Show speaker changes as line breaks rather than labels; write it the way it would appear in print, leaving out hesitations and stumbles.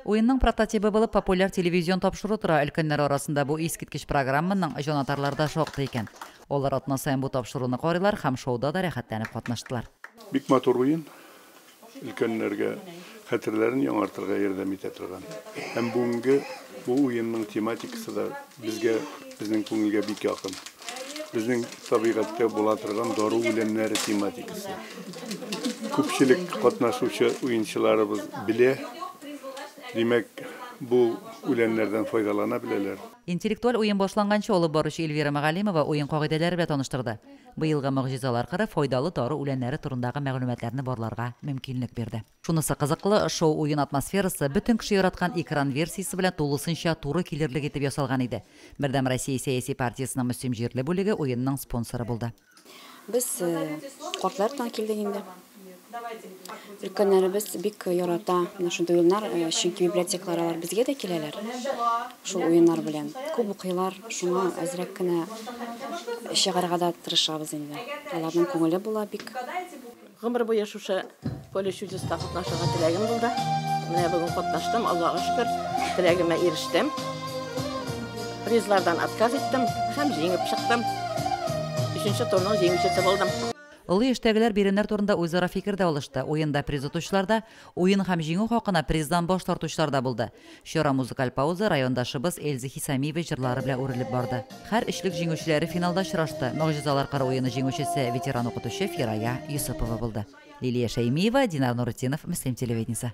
Уенның прототибы булып популяр телевизион тапшыру тора. Өлкәннәр арасында бу искиткеч программаның җанатарлары да шактый икән. Алар атна саен бу тапшыруны карыйлар һәм шоуда да рәхәтләнеп катнаштылар.
Бик матур уен, өлкәннәргә хәтерләрен яңартырга ярдәм итә торган. Һәм бүгенге бу уенның тематикасы да безгә, безнең күңелгә бик якын. Безнең табигатьтә була торган дару үләннәре тематикасы. Күпчелек катнашучы уенчыларыбыз белә. Димәк, бу үләннәрдән файдалана беләләр.
Интеллектуаль уен башланганчы алып баручы Эльвира Мәгалимова уен кагыйдәләре белән таныштырды. Быелгы Могҗизалар кыры файдалы дару үләннәре турындагы мәгълүматларны барларга мөмкинлек бирде. Шунысы кызыклы, шоу-уен атмосферасы бөтен кеше яраткан экран версиясе белән тулысынча туры килерлек итеп ясалган иде. Бердәм Россия сәяси партиясенең Мөслим җирле бүлеге уенның спонсоры булды.
Без картлар артыннан килдек инде. Өлкәннәребез бик ярата менә шундый уеннар, чөнки библиотекалар алар безгә дә киләләр. Шул уеннар белән күп укыйлар, шуңа әзрәк кенә чыгарга да тырышабыз инде. Аларның күңеле була бик.
Гомер буе шушы Поле чудеста катнашырга теләгем булды. Менә бүген катнаштым, Аллага шөкер, теләгемә ирештем. Призлардан отказ иттем һәм җиңеп чыктым. Өченче турның җиңүчесе булдым.
Олы яшьтәгеләр биремнәр турында үзара фикер дә алышты. Уенда приз отучылар да, уен һәм җиңү хакына приздан баш тартучылар да булды. Чара музыкаль пауза райондашыбыз Эльза Хисамиева җырлары белән үрелеп барды. Һәр өчлек җиңүчеләре финалда очрашты. Могҗизалар кыры уены җиңүчесе ветеран укытучы Фирая Йосыпова булды. Лилия Шәймиева, Динар Нуретдинов, Мөслим телевидениесе.